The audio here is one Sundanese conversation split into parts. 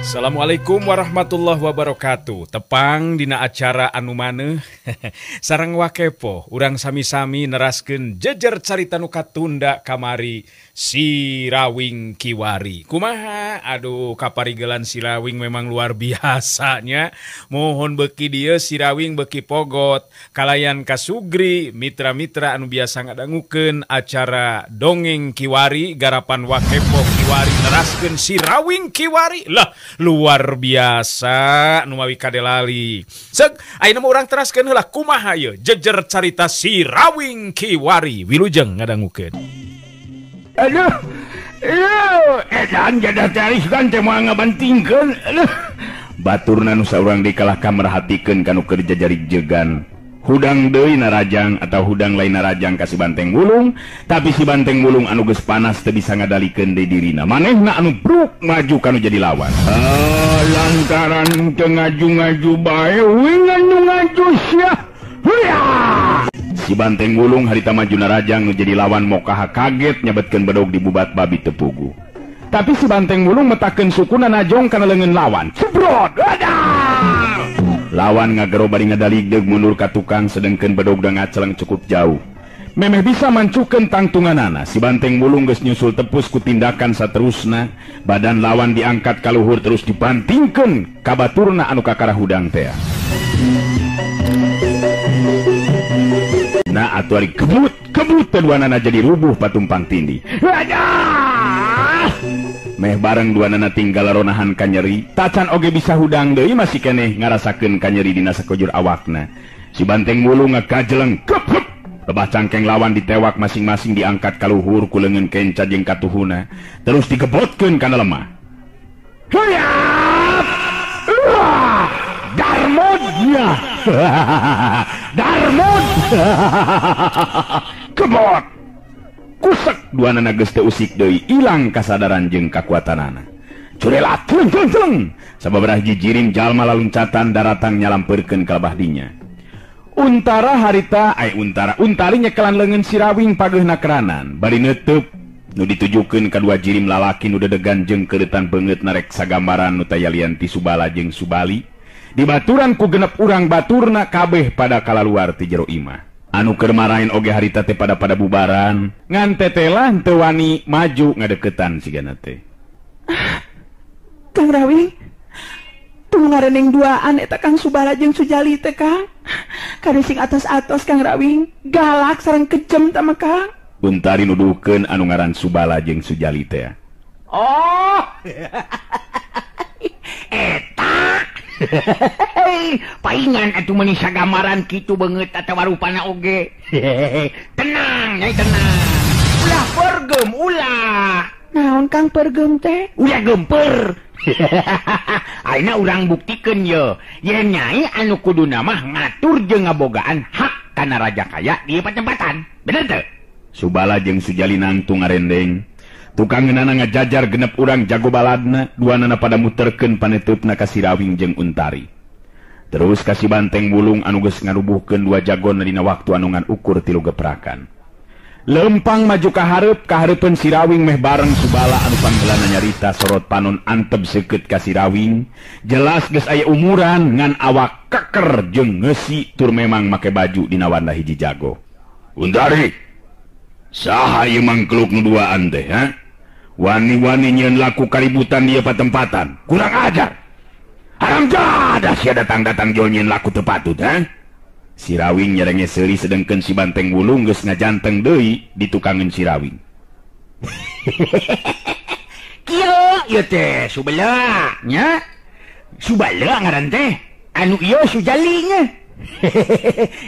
Assalamualaikum warahmatullahi wabarakatuh. Tepang dina acara anu maneuh sareng Wakepo, urang sami-sami neraskeun jejer carita nu katunda kamari Si Rawing Kiwari. Kumaha? Aduh, kaparigelan Si Rawing memang luar biasanya. Mohon beki dieu Si Rawing beki pogot kalayan kasugri mitra-mitra anu biasa ngadangukeun acara Dongeng Kiwari garapan Wakepo Kiwari neraskeun Si Rawing Kiwari. Lah, luar biasa nu mawi kadelali. Seg, ayeuna mah urang teraskeun heula kumaha ieu jejer carita Si Rawing Kiwari. Wilujeng ngadangukeun. Aduh. Aduh, edan jadah taris kan teh moal ngabantingkeun. Aduh. Baturna nu saurang dikalah ka merhatikeun kanu keur jajarik jegan. Hudang deui narajang atau hudang lain narajang ka si Banteng Wulung, tapi si Banteng Wulung anu geus panas teu bisa ngadalikeun deui dirina. Manehna anu bruk maju kanu jadi lawan. Lantaran teu ngaju-ngaju bae wing anu ngaju sia. Huya! Si Banteng Wulung harita maju narajang nu jadi lawan mokaha kaget nyabetkeun bedog di bubat babi teu puguh. Tapi si Banteng Wulung metakeun sukuna najong kana leungeun lawan. Cebrot! Adah! Lawan ngagero bari ngadaligdeug mundur ka tukang sedengkeun bedog da ngaceleng cukup jauh. Memeh bisa mancukeun tangtunganana, si Banteng Wulung geus nyusul tepus ku tindakan saterusna, badan lawan diangkat ka luhur terus dibantingkeun ka baturna anu kakara hudang teh. Nah atuh ari kebut, kebut duanana jadi rubuh patumpang tindih. Adah! Meh bareng duanana tinggal ronahan kanyeri, tacan oge bisa hudang deui masih keneh ngarasakeun kanyeri dina sakujur awakna. Si Banteng Wulung ngakajeleng kep kep. Lebah cangkeng lawan ditewak masing-masing diangkat ka luhur ku leungeun kenca jeung katuhuna, terus digebotkeun kana lemah. Huyap! Darmodnya. Darmod. Kebot. Kusek duanana geus teu usik deui, ilang kasadaran jeung kakuatanana. Curelat tleng tleng tleng. Sababaraha jijirim jalma laluncatan daratang nyalampeurkeun ka lebah dinya. Untara harita ai untara untari nyekelan leungeun Si Rawing pageuhna keranan bari neuteub nu ditujukeun ka dua jirim lalaki nu dedegan jeung keuretan beungeut narek sagambaran nu tayalian ti Subala jeung Subali. Dibaturan ku genep urang baturna kabeh pada kalaluar ti jero imah. Anu keur marahin oge harita teh pada bubaran ngan tetelah teu wani maju ngadeukeutan sigana teh. Kang Rawing, tunggu ngareneng duaan eta Kang Subala jeung Sujali teh Kang. Kade sing atos-atos Kang Rawing, galak sareng kejem tah mah Kang. Untari nuduhkeun anu ngaran Subala jeung Sujali teh. Oh. Eta paingan atuh meuni sagamaran kitu beungeut atawa rupana oge. Tenang, nyai tenang. Ulah pergem ulah. Naon Kang pergem teh? Ulah gemper. Ayeuna urang buktikeun ye. Yen nyai anu kuduna mah ngatur jeung ngabogaan hak kana raja kaya di patempatan. Bener teu? Subala jeung Sujali nangtung ngarendeng. Tukang ngeunana ngajajar genep urang jago baladna, duanana pada muterkeun paneuteup ka Si Rawing jeung Untari. Terus ka si Banteng Wulung anu geus ngarubuhkeun dua jagona dina waktu anu ngan ukur 3 geprakan. Lempang maju ka hareup, ka hareupeun Si Rawing meh bareng Subala anu panggeulana nyarita sorot panon antep seukeut ka Si Rawing. Jelas geus aya umuran ngan awak keker jeung ngeusi tur memang make baju dina wanda hiji jago. Untari, saha ieu mangkluk nu duaan teh, ha? Wani-wani nyieun laku kaributan di patempatan. Kurang ajar. Haram jadah sia datang-datang jol nyieun laku teu patut, ha? Si Rawing nyerenge seuri sedengkeun si Banteng Wulung geus ngajanteng deui ditukangeun Si Rawing. Kieu ieu teh Subala nya. Subala ngaran teh. Anu ieu Sujali nya.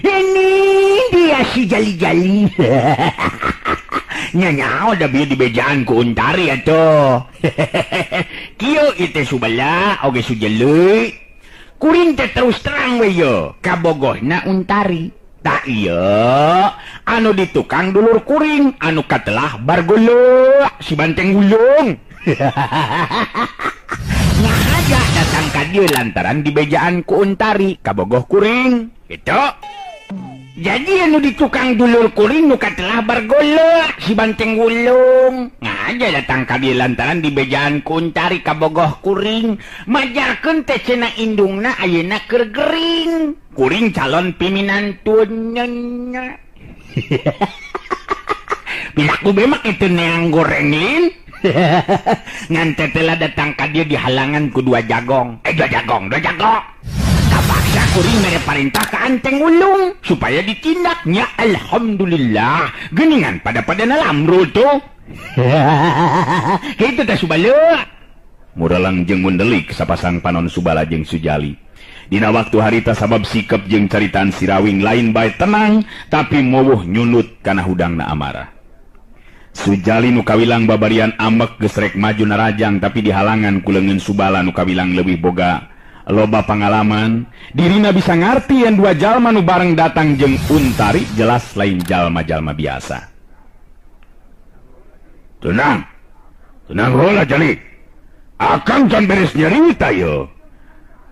Ini dia si Jali-jali. Nyanyaw da bieu dibejaan ku Untari atuh. Kieu ieu teh Subala oge Sujali. Kuring teh terus terang we ye kabogohna Untari. Tak ieu anu ditukang dulur kuring anu katelah bargolo si Banteng Wulung. Ngahaja datang ka dieu lantaran dibejaan ku Untari kabogoh kuring. Gitu. Jadi anu di tukang dulur kuring nu katelah bargolek si Banteng Wulung. Ngaja datang ka dieu lantaran di bejaan ku Untari kabogoh kuring, majarkeun teh cenah indungna ayeuna keur gering. Kuring calon piminantuna. Pilaku bemak itu neang goreng lin. Ngan tetelah datang ka dieu dihalangan ku dua jagong. Dua jagong, dua jago. Kapaksa kuring mere parintah ka Anteng Wulung supaya ditindaknya. Alhamdulillah geningan pada nalamru tuh. Kitu teh Subala. Muralang jeung mundelik sapasang panon Subala jeung Sujali. Dina waktu harita sabab sikep jeung caritaan Sirawing lain bae tenang tapi mowuh nyunut kana hudangna amarah. Sujali nu kawilang babarian ambek geus rek maju narajang tapi dihalangan ku leungeun Subala nu kawilang leuwih boga loba pangalaman. Dirina bisa ngarti yen dua jalma nu bareng datang jeung Untari jelas lain jalma-jalma biasa. Tenang. Tenang heula Jali. Akang can beres nyarita ye.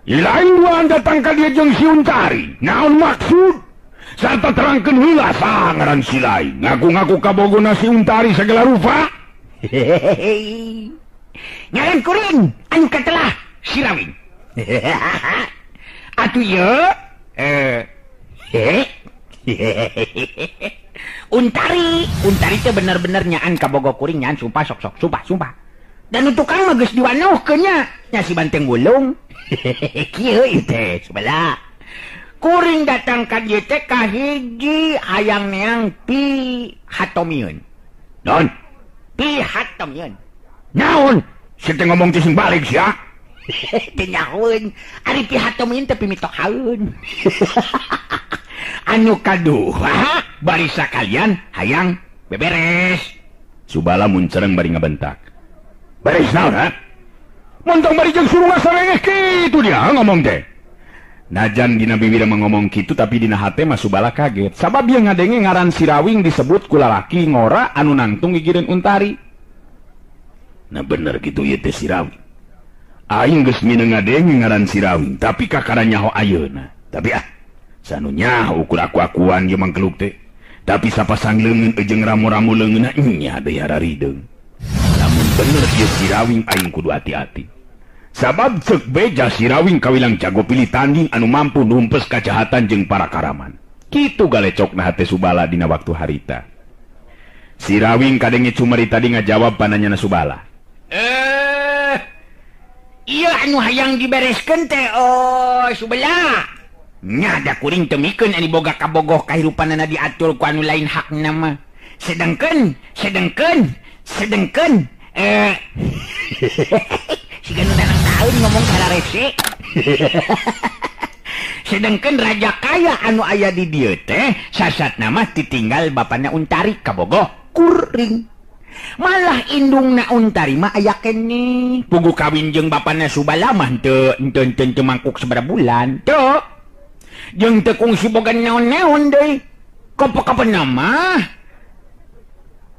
Lain duaan datang ka dieu jeung si Untari. Naon maksud? Sarta terangkeun heula saha ngaran si lain. Ngaku-ngaku kabogona si Untari segala rupa. Ngaran kuring anu katelah Sirawing. Atuh ye Untari, Untari teh bener-bener nyaan kabogo kuring nyaan sumpah sok-sok sumpah sumpah. Dan tukang mah geus diwanohkeun nya nya si Banteng Wulung. Kieu ieu teh sebelah. Kuring datang ka dieu teh kahiji hayang neang pi hatomieun. Naon? Pi hatomieun. Naon? Sia teh ngomong teh sing balik sia. Teu nyahoeun. Ari pi hatomieun teh pimitohaeun. Anu kadua bari sakalian hayang beberes. Subala muncereng bari ngabentak. Beres naon ha? Montong bari jeung surunga sarengeh kitu dia ngomong teh. Najan dina bibir mengomong kitu tapi dina hate mah Subala kaget. Sabab ieu ngadenge ngaran Sirawing disebut ku lalaki ngora anu nangtung gigireun Untari. Nah bener kitu ieu teh Sirawing. Aing geus mineng ngadenge ngaran Sirawing tapi kakara nyaho ayeuna. Tapi ah sanu nyaho ukur aku-akuan ieu mangkeluk teh. Tapi sapasang leungeun jeung ramu-ramu leungeunna nya deui hararideung. Lamun bener ieu Sirawing aing kudu hati-hati. Sabab ceuk beja Sirawing kawilang jago pilih tanding anu mampu numpes kajahatan jeung para karaman. Kitu galecokna hate Subala dina waktu harita. Sirawing kadenge cumeri tadi ngajawab pananyana Subala. Iya anu hayang dibereskeun teh oh Subala. Nya da kuring teu mikeun ani boga kabogoh kahirupanana diatur ku anu lain hakna mah. Sedengkeun siga nu dalang tahun ngomong kararese. Sedengkeun raja kaya anu aya di dieu teh sasatna mah ditinggal bapana Untari kabogoh kuring. Malah indungna Untari mah aya keneh. Puguh kawin jeung bapana Subala mah teu teu mangkuk sabaraha bulan. Teu. Jeung teu kungsi boga naon-naon deui. Kopo-kopona mah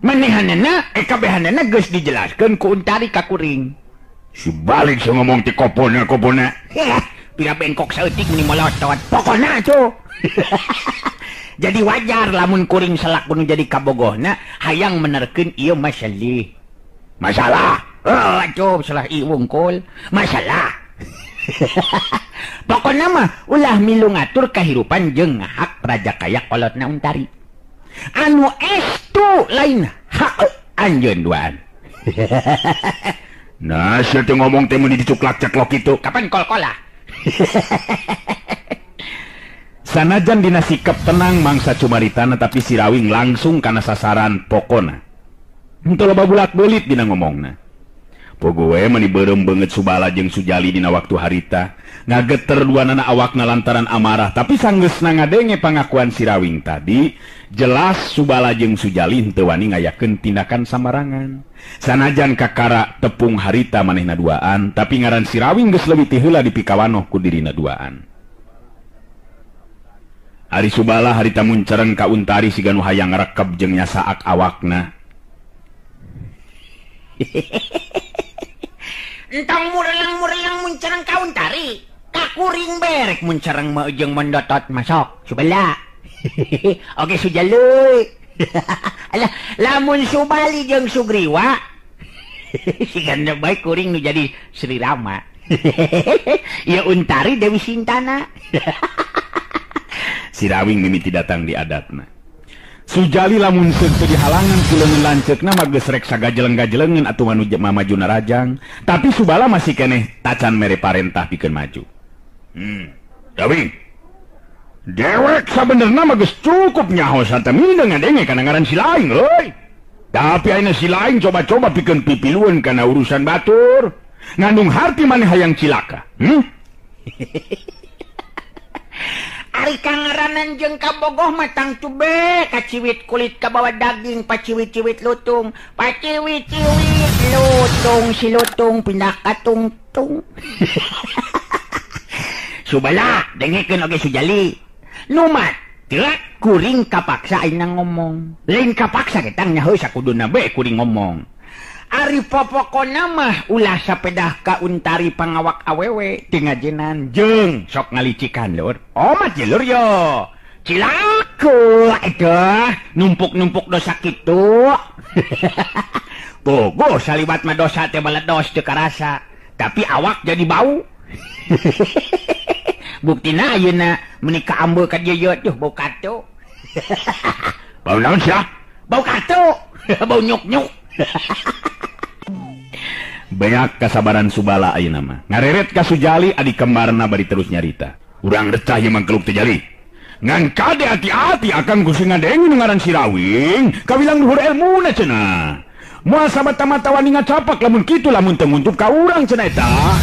manehanana kabehanana geus dijelaskeun ku Untari ka kuring. Si balik si ngomong ti kopona-kopona. Pira bengkok saeutik meni molotot. Pokona tuh. Jadi wajar lamun kuring selaku nu jadi kabogohna hayang menerkeun ieu masalah. Masalah. Oh, atuh salah ieu wungkul. Masalah. Pokona mah ulah milu ngatur kahirupan jeung hak raja kaya kolotna Untari. Anu estu lain hak anjeun duaan. Nah, sia teh ngomong teh mun dicuklak-ceklok kitu. Kapan kol-kolah? Sanajan dina sikap tenang mangsa cumaritana tapi Sirawing langsung kana sasaran pokona. Henteu loba bulak-belit dina ngomongna. Pogoe mani beureum beungeut Subala jeung Sujali dina waktu harita, ngageter duanana awakna lantaran amarah, tapi sanggeusna ngadenge pangakuan Sirawing tadi, jelas Subala jeung Sujali henteu wani ngayakeun tindakan samarangan. Sanajan kakara tepung harita manehna duaan, tapi ngaran Sirawing geus leuwih ti heula dipikawanoh ku dirina duaan. Ari Subala harita muncereng ka Untari siga nu hayang ngarekeb jeung nyasaak awakna. Entong murelang-murelang muncereng ka Untari. Kakuring berek muncereng mah jeung mendotot masok. Subala. Oke Sujali. Alah, lamun Subali jeung Sugriwa sigana bae kuring nu jadi Sri Rama. Ya Untari Dewi Sintana. Sirawing mimiti datang di adatna. Sujali lamun seuk teu dihalangan ku leungeun lanceukna mah geus rek sagajeleng-gajelengeun atuh manu maju narajang, tapi Subala masih keneh tacan mere parentah pikeun maju. Rawing. Dewek sabenerna mah geus cukup nyaho sarta mindeng ngadenge kana ngaran si laing euy. Tapi ayeuna si laing coba-coba pikeun pipilueun kana urusan batur. Ngandung harti maneh hayang cilaka. Ari kangaranan jeung kabogoh mah tangtu be kaciwit kulit kabawa daging paciwit-ciwit lutung paciwit-ciwit lutung si lutung pindah ka tungtung. Subala dengekeun oge Sujali numat teu kuring kapaksa ayeuna ngomong lain kapaksa ketang nya heuh sakuduna be kuring ngomong. Ari popokona mah ulah sapedah ka Untari pangawak awewe teu ngajenan jeung sok ngalicikan lur. Omat ye lur yo. Cilaka eta numpuk-numpuk dosa kitu. Bogo saliwat mah dosa teh baledos teu karasa, tapi awak jadi bau. Buktina ayeuna meuni kaambeul ka dieu ye tuh bau katu. Bau naon sia? Bau katu, bau nyuk-nyuk. Beak kasabaran Subala ayeuna mah. Ngareret ka Sujali adi kembarna bari terus nyarita. Urang recah ieu mangkeluk teh Jali. Ngan kade hati-hati akang ku sing ngadenge nu ngaran si Rawing, kawilang luhur elmuna cenah. Moal samata-mata wani ngacapak lamun kitu lamun teu nguntup ka urang cenah eta.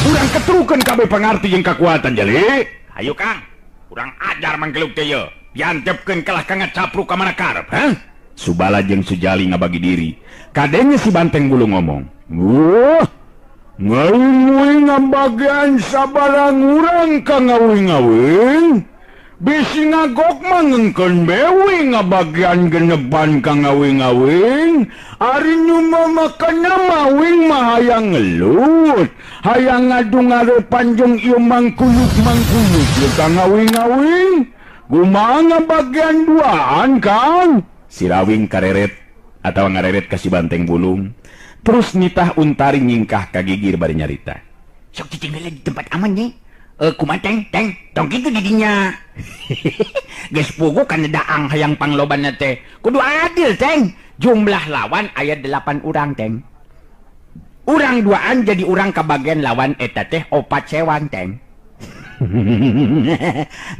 Urang ketrukeun kabeh pangarti jeung kakuatan Jali. Hayu Kang, urang ajar mangkeluk teh ye. Diantepkeun kalah ka ngacapruk ka mana karep, ha? Subala jeung Sujali ngabagi diri. Kadenge si Banteng Bulung ngomong, "Wah, ngawing ngabagian sabarang urang ka ngawing-ngawing. Bisi ngagok mah ngengkeun bewi ngabagian geneban ka ngawing-ngawing. Ari nu mamakana mawing mah hayang ngelut, hayang ngadu ngarepan jeung ieu mangkuyuk-mangkuyuk ieu ka ngawing-ngawing. Kumaha ngabagian duaan, Kang?" Si Rawing kareret atau ngareret ka si Banteng Bulung. Terus nitah Untari nyingkah ka gigir bari nyarita. Sok cicing heula di tempat aman ye. Kumaha teng teng tong kitu di dinya. Geus puguh kana daang hayang panglobanna teh. Kudu adil teng. Jumlah lawan aya 8 urang teng. Urang duaan jadi urang kabagian lawan eta teh 4 sewan teng.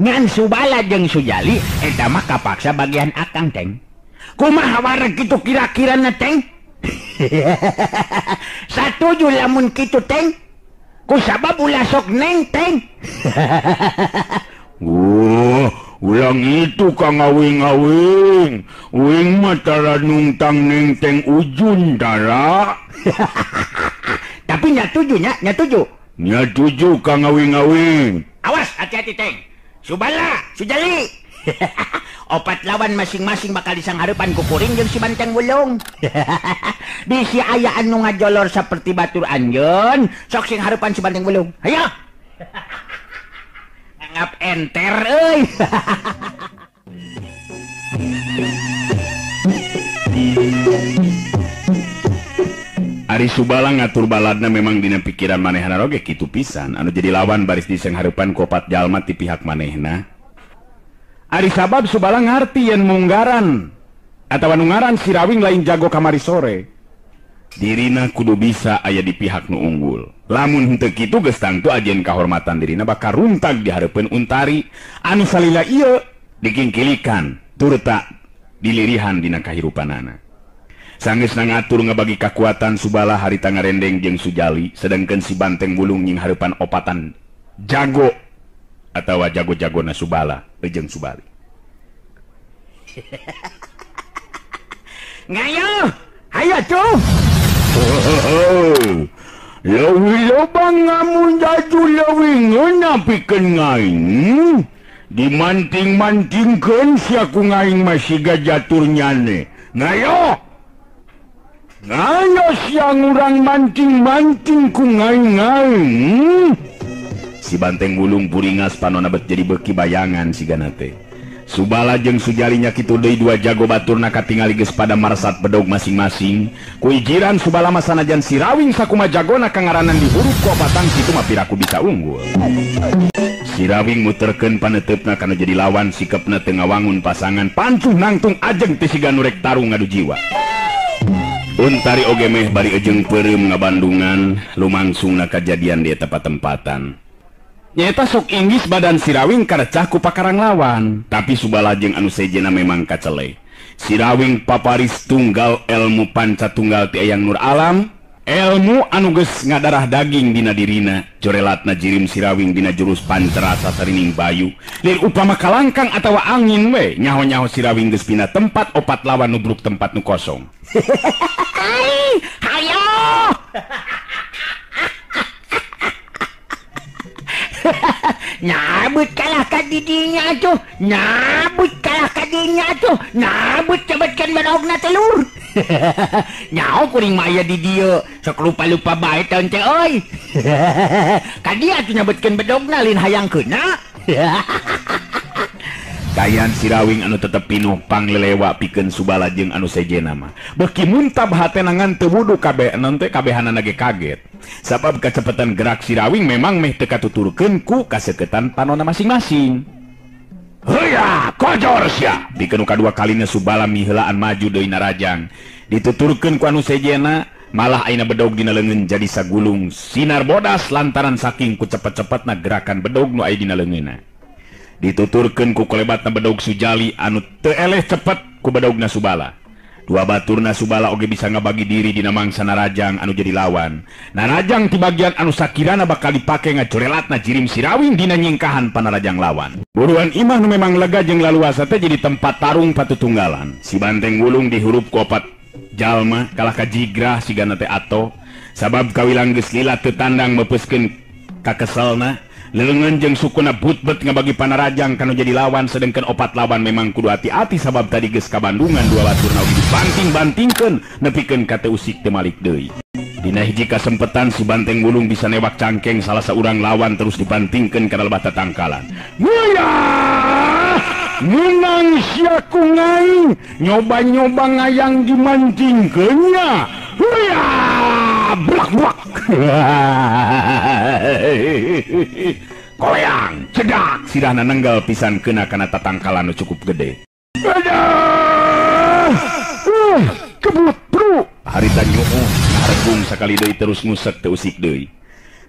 Ngan Subala jeung Sujali eta mah kapaksa bagian akang teng. Kumaha wareg kitu kira-kirana teng? Satuju lamun kitu teng. Kusabab ulah sok neng teng. Wah, ulang itu ka ngawing-ngawing. Uing mah tara nungtang neng teng ujun tara. Tapi nyatuju nya, nyatuju. Nyatuju ka ngawing-ngawing. Awas hati-hati teng. Subala, Sujali. 4 lawan masing-masing bakal disangharepan ku kuring jeung si Banteng Bulung. Bisi aya anu ngajolor saperti batur anjeun, sok sing harepan si Banteng Bulung. Hayo. Ngap enter euy. Ari Subala ngatur baladna memang dina pikiran manehna oge kitu pisan anu jadi lawan baris disangharepan ku 4 jalma ti pihak manehna. Ari sabab Subala ngarti yen munggaran atawa nu ngaran si Rawing lain jago kamari sore. Dirina kudu bisa aya di pihak nu unggul. Lamun henteu kitu geus tangtu ajen kahormatan dirina bakal runtag di hareupeun Untari anu salila ieu dikingkilikan turta dilirihan dina kahirupanana. Sanggeusna ngatur ngabagi kakuatan Subala harita ngarendeng jeung Sujali, sedangkeun si Banteng Bulung nying hareupan opatan jago atawa jago-jagona Subala jeung Subali. Ngayo, hayo tuh. Leuwih loba ngamun jaju leuwih ngeunah pikeun ngaing. Dimanting-mantingkeun sia ku ngaing mah siga jatur nyane. Ngayo. Ngayo sia ngurang manting-manting ku ngaing-ngaing. Si Banteng Bulung puringas panona bet jadi beuki bayangan sigana teh. Subala jeung Sujalinya kitu deui dua jago baturna katingali geus pada marsat bedog masing-masing. Ku ijiran Subala mah sanajan Sirawing sakuma jagona kangaranan dihurup ku opatan kitu mah piraku bisa unggul. Sirawing muterkeun paneuteup kana jadi lawan sikepna teu ngawangun pasangan pancuh nangtung ajeng teu siga nu rek tarung ngadu jiwa. Untari oge meh bari ejeng peureum ngabandungan lumangsungna kajadian di eta patempatan. Nyaeta sok inggis badan Sirawing karecah ku pakarang lawan, tapi Subala jeung anu sejena memang kacele. Sirawing paparis tunggal elmu panca tunggal ti Eyang Nur Alam, elmu anu geus ngadarah daging dina dirina, jorelatna jirim Sirawing dina jurus pancerasa sarining bayu. Lir upama kalangkang atawa angin we, nyaho-nyaho Sirawing geus pina tempat opat lawan nubruk tempat nu kosong. Hai, hayo. Nyabut kalah ka didinya tuh, nyabut kalah ka dinya tuh, nyabut cebetkeun bedogna telur. Nyaho kuring mah aya di dieu, sok lupa-lupa bae taun teh euy. Ka dia atuh nyabetkeun bedogna lain hayang keuna. Kayan Sirawing anu tetep pinuh panglelewa pikeun Subala jeung anu sejena mah. Beuki muntab hatena ngan teu wudu kabeh teh kabehanana ge kaget. Sabab kacepetan gerak Sirawing memang meh teu katuturkeun ku kaseketan panona masing-masing. Heuya, kojor sia. Pikeun kadua kalina Subala miheulaan maju deui narajang. Dituturkeun ku anu sejena, malah ayeuna bedog dina leungeun jadi sagulung sinar bodas lantaran saking ku cepet-cepetna gerakan bedog nu aya dina leungeunna. Dituturkeun ku kolebatna bedog Sujali anu teu eleh cepet ku bedogna Subala. Dua baturna Subala oge bisa ngabagi diri dina mangsa narajang anu jadi lawan. Narajang ti bagian anu sakirana bakal dipake ngacorelatna jirim Sirawing dina nyingkahan panarajang lawan. Buruan imah nu memang lega jeung laluasa teh jadi tempat tarung patutunggalan. Si Banteng Wulung dihurup ku opat jalma kalah ka jigrah sigana teh ato. Sabab kawilang geus lila teu tandang meupeuskeun kakeselna. Leungeun jeung sukuna butbet ngabagi panarajang kanu jadi lawan, sedengkeun opat lawan memang kudu hati-hati sabab tadi geus kabandungan dua baturna oge dibanting-bantingkeun nepikeun ka teu usik teu malik deui. Dina hiji kasempetan si Banteng Wulung bisa newak cangkeng salah saurang lawan terus dibantingkeun kana lebah tatangkalan. Nguyah! Menang sia ku ngaing, nyoba-nyoba ngayang dimantingkeun nya. Huyah! Blak-blak. Koleang, cedak, sirahna nenggal pisan kena kana tatangkalan nu cukup gede. Aduh! Kebut, bro. Harita nyuuh, ngaregung sakali deui terus ngusek teu usik deui.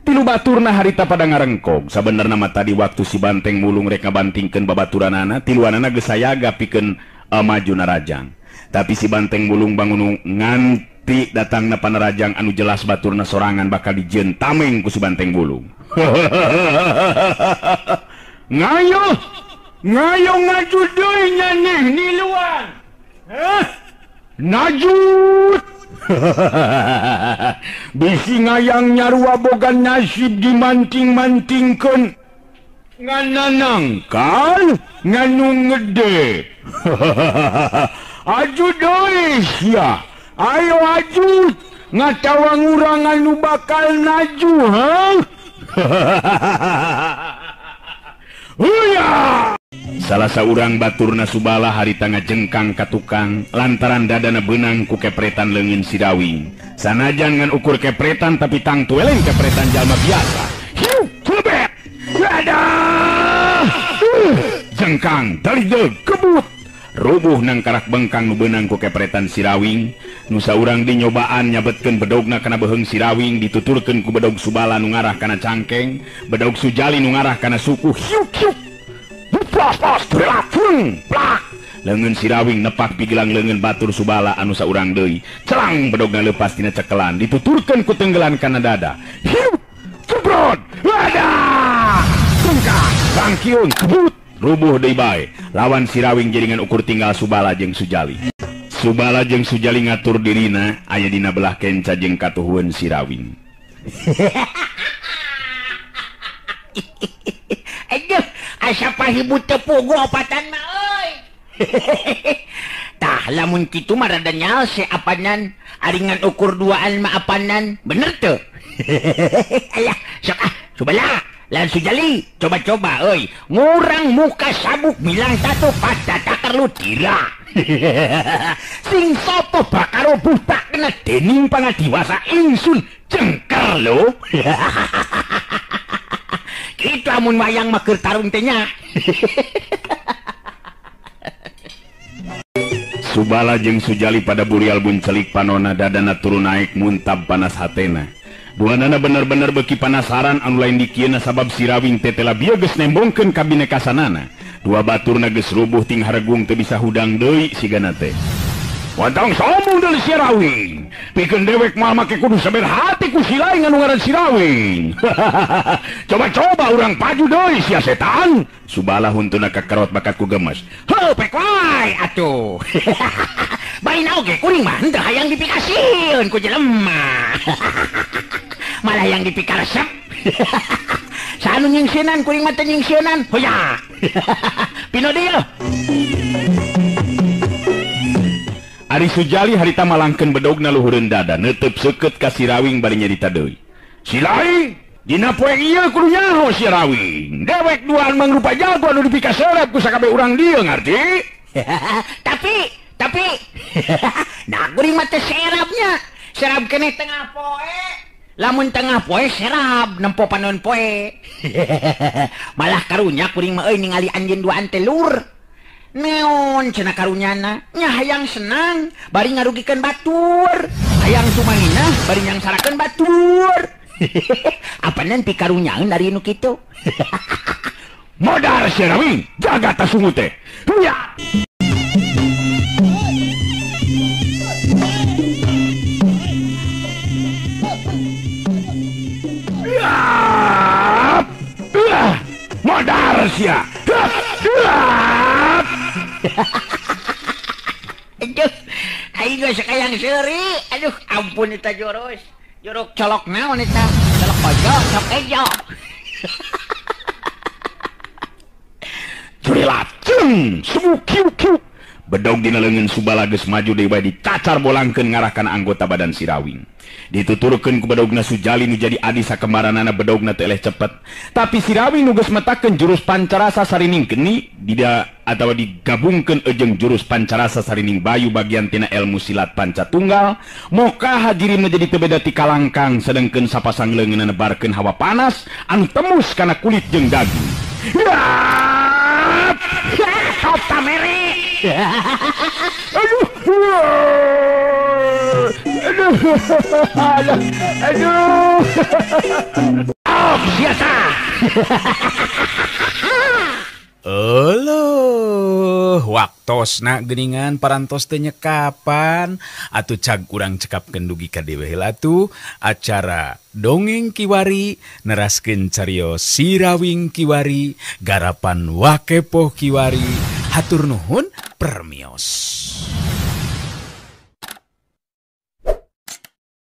Tilu baturna harita pada ngarengkog. Sabenerna mah tadi waktu si Banteng Wulung rek ngabantingkeun babaturanana, tiluanana geus sayaga pikeun maju narajang. Tapi si Banteng Wulung bangun nganti datangna panarajang anu jelas baturna sorangan bakal dijieun tameng ku si Banteng Wulung. Ngayo, ngayo ngaju deui nyaneh niluan. Hah? Najut. Bisi ngayang nyarua boga nasib dimanting-mantingkeun. Ngananangkal nganu ngede. Aju deui sia. Ayo aju ngatawang urang anu bakal naju, ha? Huya! Salah saurang baturna Subala harita ngajengkang ka tukang lantaran dadana beunang ku kepretan leungeun Sirawing. Sanajan ngan ukur kepretan tapi tangtu eleng kepretan jalma biasa. Hiu, celebet. Dadah! Jengkang, dalideug, kebut. Rubuh nang karak bengkang nu beunang ku kepretan Sirawing. Nu saurang dinyobaan nyabetkeun bedogna kana beuheung Sirawing, dituturkeun ku bedog Subala nu ngarah kana cangkeng, bedog Sujali nu ngarah kana suku. Hiuk hiuk. Plas plak plak. Leungeun Sirawing nepak pigelang leungeun batur Subala anu saurang deui. Celang bedogna leupas tina cekelan, dituturkeun ku tenggelan kana dada. Hiuk, cebrot. Wadah. Tungkah, bangkiun, kebut. Rubuh deui bae. Lawan Sirawing jaringan ukur tinggal Subala jeung Sujali. Subala jeung Sujali ngatur dirina aya dina belah kenca jeung katuhueun Sirawing. Aduh, asa pahibut teu puguh opatan mah euy. Tah lamun kitu mah rada nyalse apanan, ari ngan ukur duaan mah apanan, bener teu? Alah, sok ah, Subala. Lain Sujali, coba-coba euy, ngurang muka sabuk bilang tatu pada takar lu dira. Sing sapa bakal buta kena dening pangadiwasa ingsun jengker lho. Kitu amun wayang mah keur tarung teh nya. Subala jeung Sujali pada burial buncelik panona dadana turun naik muntab panas hatena. Duanana bener-bener beki panasaran anu lain dikieuna sabab Sirawing teh tela bieu geus nembongkeun ka binekasanana. Dua baturna geus rubuh ting haregung teu bisa hudang deui sigana teh. Wantang sombong deui Sirawing. Pikeun dewek moal make kudu saber hati ku si lain anu ngaran Sirawing. Coba-coba urang paju deui sia setan. Subala huntuna kakerot bakat ku gemes. Heuh pek wae atuh. Baina oge kuring mah henteu hayang dipikasieun ku jelema. Malah yang dipikaresep. Saanu nyingsieunan kuring mah teu nyingsieunan. Hoya. Pino deui. Ari Sujali harita malangkeun bedogna luhureun dada neuteub seukeut ka Sirawing bari nyarita deui. Silai dina poe ieu kudu nyaho Sirawing. Dewek duaan mangrupa jago anu dipikaseureup ku sakabeh urang dieu ngarti? Tapi nah kuring mah teh serapnya. Serap keneh tengah poe. Lamun tengah poe serap nempo panon poe. Malah karunya kuring mah euy ningali anjeun duaan teh lur. Neon cenah karunyana nya hayang senang bari ngarugikeun batur, hayang sumanginah bari nyangsarakeun batur. Apa nanti karunyaeun dari nu kitu? Modar Sirawing, jaga tasungu teh. Huya. Modar sia. Aduh, aing geus kayang seuri. Aduh, ampun eta jurus. Juruk colok naon eta? Colok ojo, colok ejo. Curilaceng, sumu kiu kiu. Bedog dina leungeun Subala geus maju deui bae dicacar bolangkeun ngarah kana anggota badan Sirawing. Dituturkeun ku bedogna Sujali nu jadi adi sakembaranana bedogna teu eleh cepet. Tapi Sirawing nu geus metakeun jurus pancarasa sarining geni dida atawa digabungkeun jeung jurus pancarasa sarining bayu bagian tina ilmu silat panca tunggal, moka hajirimna jadi teu beda ti kalangkang sedengkeun sapasang leungeunna nebarkeun hawa panas anu tembus kana kulit jeung daging. Top tamere. Aduh. Aduh. Aduh. Oh, biasa. Euleuh, waktosna geuningan parantos teh nyekapan atuh cag urang cekapkeun dugi ka dewe heula tuh acara dongeng kiwari neraskeun carios Sirawing kiwari garapan Wakepoh kiwari. Hatur nuhun permios.